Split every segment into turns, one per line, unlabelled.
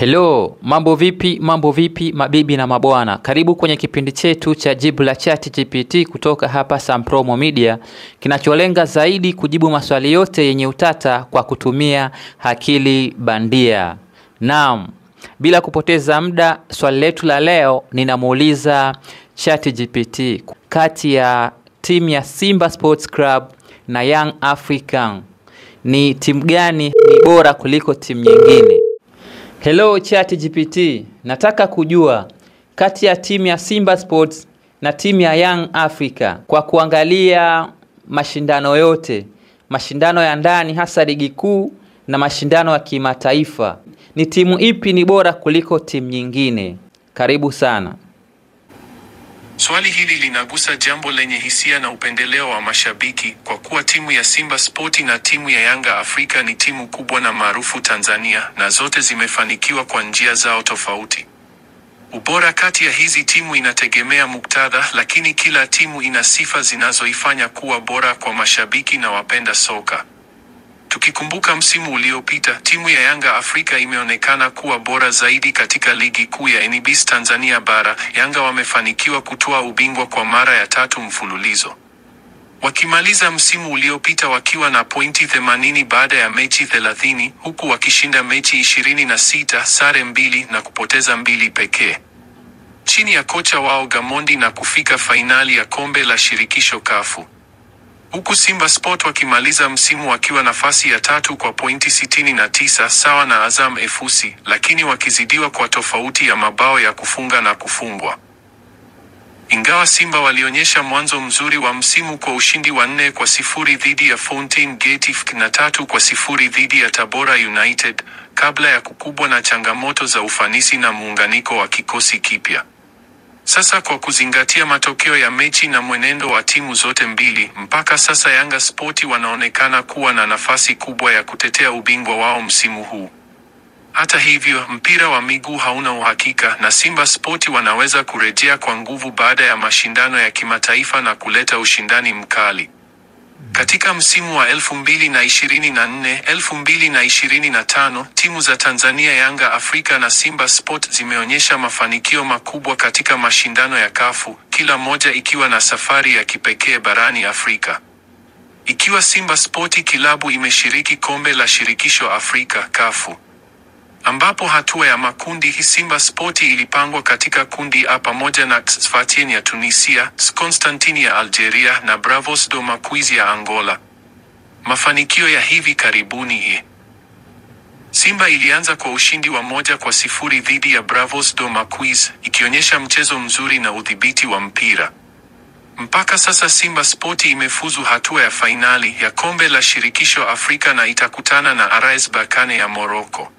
Hello, mambo vipi, mambo vipi mabibi na mabwana. Karibu kwenye kipindi chetu cha jibu la ChatGPT kutoka hapa Sampromo Media, kinacholenga zaidi kujibu maswali yote yenye utata kwa kutumia akili bandia. Naam, bila kupoteza muda, swali letu la leo ninamuuliza ChatGPT, kati ya timu ya Simba Sports Club na Young African, ni timu gani ni bora kuliko timu nyingine? Hello ChatGPT, nataka kujua kati ya timu ya Simba Sports na timu ya Young Africa, kwa kuangalia mashindano yote, mashindano ya ndani hasa ligi kuu na mashindano ya kimataifa, ni timu ipi ni bora kuliko timu nyingine? Karibu sana.
Swali hili linagusa jambo lenye hisia na upendeleo wa mashabiki, kwa kuwa timu ya Simba Sporti na timu ya Yanga Afrika ni timu kubwa na maarufu Tanzania, na zote zimefanikiwa kwa njia zao tofauti. Ubora kati ya hizi timu inategemea muktadha, lakini kila timu ina sifa zinazoifanya kuwa bora kwa mashabiki na wapenda soka. Tukikumbuka msimu uliopita, timu ya Yanga Afrika imeonekana kuwa bora zaidi katika ligi kuu ya NBC Tanzania Bara. Yanga wamefanikiwa kutoa ubingwa kwa mara ya tatu mfululizo, wakimaliza msimu uliopita wakiwa na pointi 80 baada ya mechi 30, huku wakishinda mechi 26, sare 2 na kupoteza 2 pekee, chini ya kocha wao Gamondi, na kufika fainali ya kombe la shirikisho kafu. Huku Simba Sport wakimaliza msimu wakiwa nafasi ya tatu kwa pointi 69 sawa na Azam FC, lakini wakizidiwa kwa tofauti ya mabao ya kufunga na kufungwa. Ingawa Simba walionyesha mwanzo mzuri wa msimu kwa ushindi wa 4-0 dhidi ya Fountain Gate FC na 3-0 dhidi ya Tabora United, kabla ya kukubwa na changamoto za ufanisi na muunganiko wa kikosi kipya. Sasa kwa kuzingatia matokeo ya mechi na mwenendo wa timu zote mbili, mpaka sasa Yanga Sporti wanaonekana kuwa na nafasi kubwa ya kutetea ubingwa wao msimu huu. Hata hivyo, mpira wa miguu hauna uhakika na Simba Sporti wanaweza kurejea kwa nguvu baada ya mashindano ya kimataifa na kuleta ushindani mkali. Katika msimu wa 2024 2025, timu za Tanzania Yanga Afrika na Simba Sport zimeonyesha mafanikio makubwa katika mashindano ya kafu, kila moja ikiwa na safari ya kipekee barani Afrika. Ikiwa Simba Sport kilabu imeshiriki kombe la shirikisho Afrika kafu, ambapo hatua ya makundi Simba Sport ilipangwa katika kundi A pamoja na Sfaxien ya Tunisia, Constantine ya Algeria na Bravos do Maquis ya Angola. Mafanikio ya hivi karibuni: Simba ilianza kwa ushindi wa 1-0 dhidi ya Bravos do Maquis, ikionyesha mchezo mzuri na udhibiti wa mpira. Mpaka sasa Simba Sport imefuzu hatua ya fainali ya kombe la shirikisho Afrika na itakutana na RS Berkane ya Morocco.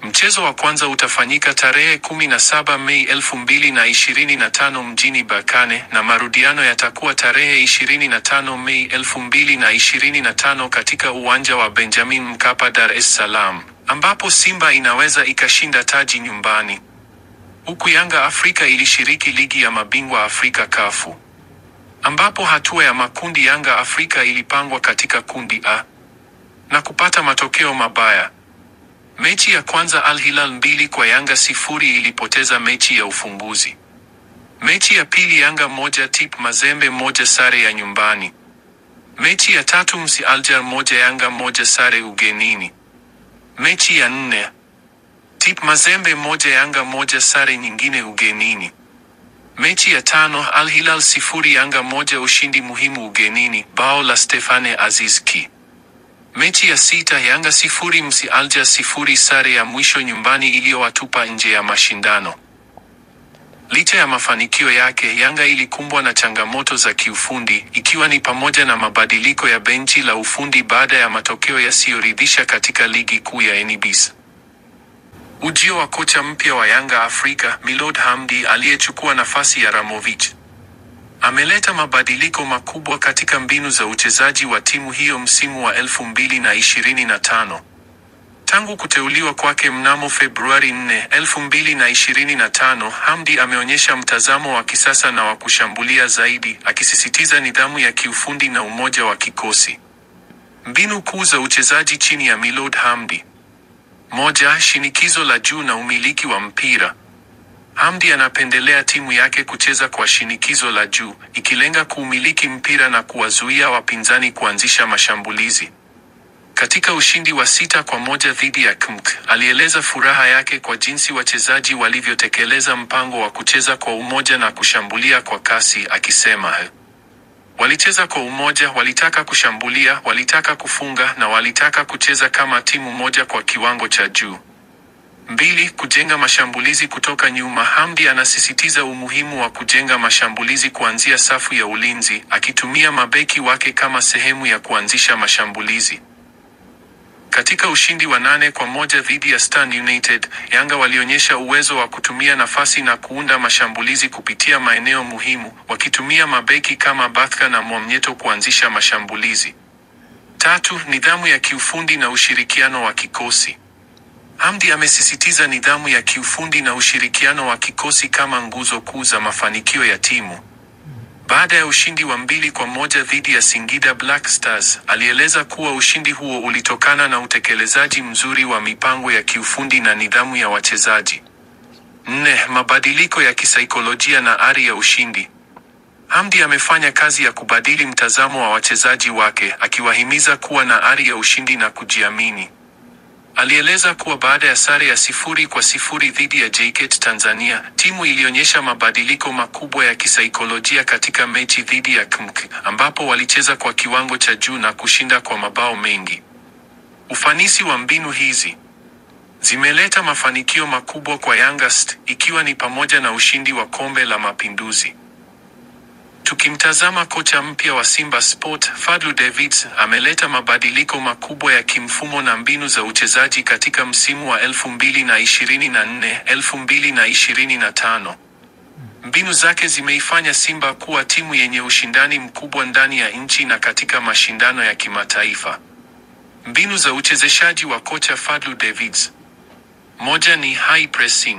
Mchezo wa kwanza utafanyika tarehe 17 Mei 2025 mjini Berkane na marudiano yatakuwa tarehe 25 Mei 2025 katika uwanja wa Benjamin Mkapa, Dar es Salaam, ambapo Simba inaweza ikashinda taji nyumbani. Huku Yanga Afrika ilishiriki ligi ya mabingwa Afrika kafu, ambapo hatua ya makundi Yanga Afrika ilipangwa katika kundi A na kupata matokeo mabaya. Mechi ya kwanza Al Hilal 2 kwa Yanga 0 ilipoteza mechi ya ufunguzi. Mechi ya pili Yanga 1 Tip Mazembe 1 sare ya nyumbani. Mechi ya tatu MC Alger 1 Yanga 1 sare ugenini. Mechi ya nne Tip Mazembe 1 Yanga 1 sare nyingine ugenini. Mechi ya tano Al Hilal 0 Yanga 1 ushindi muhimu ugenini, bao la Stefane Aziz Ki. Mechi ya sita Yanga 0 MC Alger 0 sare ya mwisho nyumbani iliyowatupa nje ya mashindano. Licha ya mafanikio yake, Yanga ilikumbwa na changamoto za kiufundi, ikiwa ni pamoja na mabadiliko ya benchi la ufundi baada ya matokeo yasiyoridhisha katika ligi kuu ya NBC. Ujio wa kocha mpya wa Yanga Afrika, Milod Hamdi, aliyechukua nafasi ya Ramovich, ameleta mabadiliko makubwa katika mbinu za uchezaji wa timu hiyo msimu wa 2025. Tangu kuteuliwa kwake mnamo Februari 4, 2025, Hamdi ameonyesha mtazamo wa kisasa na wa kushambulia zaidi, akisisitiza nidhamu ya kiufundi na umoja wa kikosi. Mbinu kuu za uchezaji chini ya Milod Hamdi. 1, shinikizo la juu na umiliki wa mpira. Hamdi anapendelea timu yake kucheza kwa shinikizo la juu, ikilenga kuumiliki mpira na kuwazuia wapinzani kuanzisha mashambulizi. Katika ushindi wa 6-1 dhidi ya KMK, alieleza furaha yake kwa jinsi wachezaji walivyotekeleza mpango wa kucheza kwa umoja na kushambulia kwa kasi, akisema, walicheza kwa umoja, walitaka kushambulia, walitaka kufunga na walitaka kucheza kama timu moja kwa kiwango cha juu. 2, kujenga mashambulizi kutoka nyuma. Hamdi anasisitiza umuhimu wa kujenga mashambulizi kuanzia safu ya ulinzi, akitumia mabeki wake kama sehemu ya kuanzisha mashambulizi. Katika ushindi wa 8-1 dhidi ya Stan United, Yanga walionyesha uwezo wa kutumia nafasi na kuunda mashambulizi kupitia maeneo muhimu, wakitumia mabeki kama Batka na Mwamnyeto kuanzisha mashambulizi. 3, nidhamu ya kiufundi na ushirikiano wa kikosi. Hamdi amesisitiza nidhamu ya kiufundi na ushirikiano wa kikosi kama nguzo kuu za mafanikio ya timu. Baada ya ushindi wa 2-1 dhidi ya Singida Black Stars, alieleza kuwa ushindi huo ulitokana na utekelezaji mzuri wa mipango ya kiufundi na nidhamu ya wachezaji. 4, mabadiliko ya kisaikolojia na ari ya ushindi. Hamdi amefanya kazi ya kubadili mtazamo wa wachezaji wake, akiwahimiza kuwa na ari ya ushindi na kujiamini. Alieleza kuwa baada ya sare ya 0-0 dhidi ya JKT Tanzania, timu ilionyesha mabadiliko makubwa ya kisaikolojia katika mechi dhidi ya KMK, ambapo walicheza kwa kiwango cha juu na kushinda kwa mabao mengi. Ufanisi wa mbinu hizi zimeleta mafanikio makubwa kwa Yanga ST, ikiwa ni pamoja na ushindi wa Kombe la Mapinduzi. Tukimtazama kocha mpya wa Simba Sport, Fadlu Davids, ameleta mabadiliko makubwa ya kimfumo na mbinu za uchezaji katika msimu wa 2024-2025. Mbinu zake zimeifanya Simba kuwa timu yenye ushindani mkubwa ndani ya nchi na katika mashindano ya kimataifa. Mbinu za uchezeshaji wa kocha Fadlu Davids. 1 ni high pressing.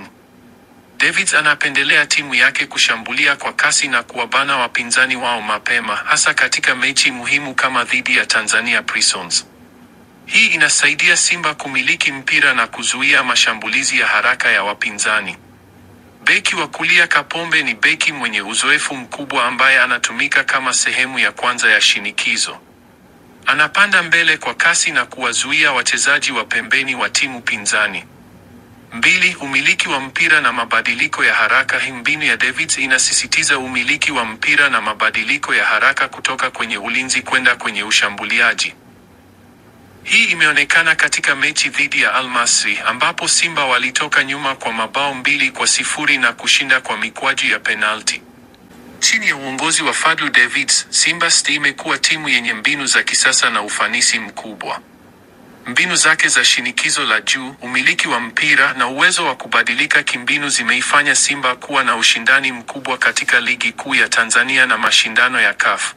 Davids anapendelea timu yake kushambulia kwa kasi na kuwabana wapinzani wao mapema, hasa katika mechi muhimu kama dhidi ya Tanzania Prisons. Hii inasaidia Simba kumiliki mpira na kuzuia mashambulizi ya haraka ya wapinzani. Beki wa kulia Kapombe ni beki mwenye uzoefu mkubwa ambaye anatumika kama sehemu ya kwanza ya shinikizo. Anapanda mbele kwa kasi na kuwazuia wachezaji wa pembeni wa timu pinzani. 2, umiliki wa mpira na mabadiliko ya haraka. Mbinu ya Davids inasisitiza umiliki wa mpira na mabadiliko ya haraka kutoka kwenye ulinzi kwenda kwenye ushambuliaji. Hii imeonekana katika mechi dhidi ya Al Masry ambapo Simba walitoka nyuma kwa mabao 2-0 na kushinda kwa mikwaju ya penalti. Chini ya uongozi wa Fadlu Davids, Simba ST imekuwa timu yenye mbinu za kisasa na ufanisi mkubwa. Mbinu zake za shinikizo la juu, umiliki wa mpira na uwezo wa kubadilika kimbinu zimeifanya Simba kuwa na ushindani mkubwa katika Ligi Kuu ya Tanzania na mashindano ya CAF.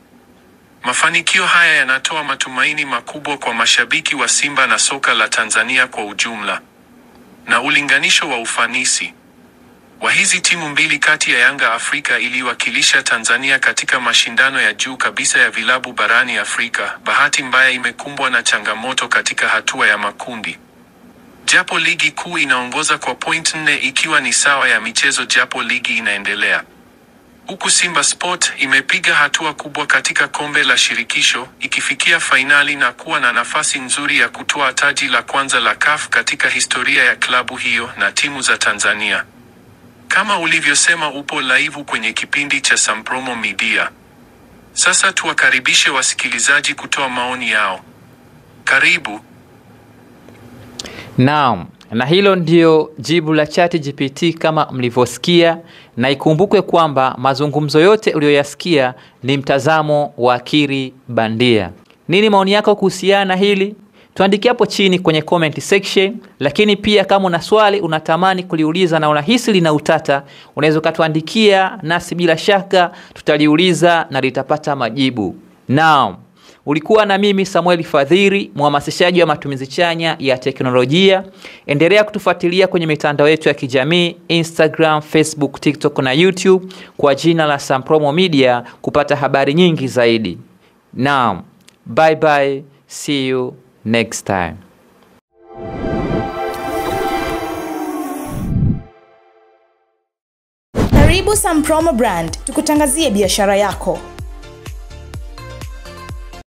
Mafanikio haya yanatoa matumaini makubwa kwa mashabiki wa Simba na soka la Tanzania kwa ujumla. Na ulinganisho wa ufanisi wa hizi timu mbili kati ya Yanga Afrika iliwakilisha Tanzania katika mashindano ya juu kabisa ya vilabu barani Afrika, bahati mbaya imekumbwa na changamoto katika hatua ya makundi. Japo ligi kuu inaongoza kwa point 4 ikiwa ni sawa ya michezo japo ligi inaendelea. Huku Simba Sport imepiga hatua kubwa katika kombe la shirikisho, ikifikia fainali na kuwa na nafasi nzuri ya kutwaa taji la kwanza la CAF katika historia ya klabu hiyo na timu za Tanzania. Kama ulivyosema, upo live kwenye kipindi cha Sampromo Media. Sasa tuwakaribishe wasikilizaji kutoa maoni yao. Karibu.
Naam, na hilo ndio jibu la ChatGPT kama mlivyosikia, na ikumbukwe kwamba mazungumzo yote uliyoyasikia ni mtazamo wa akili bandia. Nini maoni yako kuhusiana na hili? Tuandikie hapo chini kwenye comment section, lakini pia kama una swali unatamani kuliuliza na unahisi lina utata, unaweza ukatuandikia nasi bila shaka tutaliuliza na litapata majibu. Naam, ulikuwa na mimi Samuel Fadhili, mhamasishaji wa matumizi chanya ya teknolojia. Endelea kutufuatilia kwenye mitandao yetu ya kijamii, Instagram, Facebook, TikTok na YouTube kwa jina la Sampromo Media kupata habari nyingi zaidi. Naam, bye bye, see you next time.
Karibu Sampromo Brand, tukutangazie biashara yako.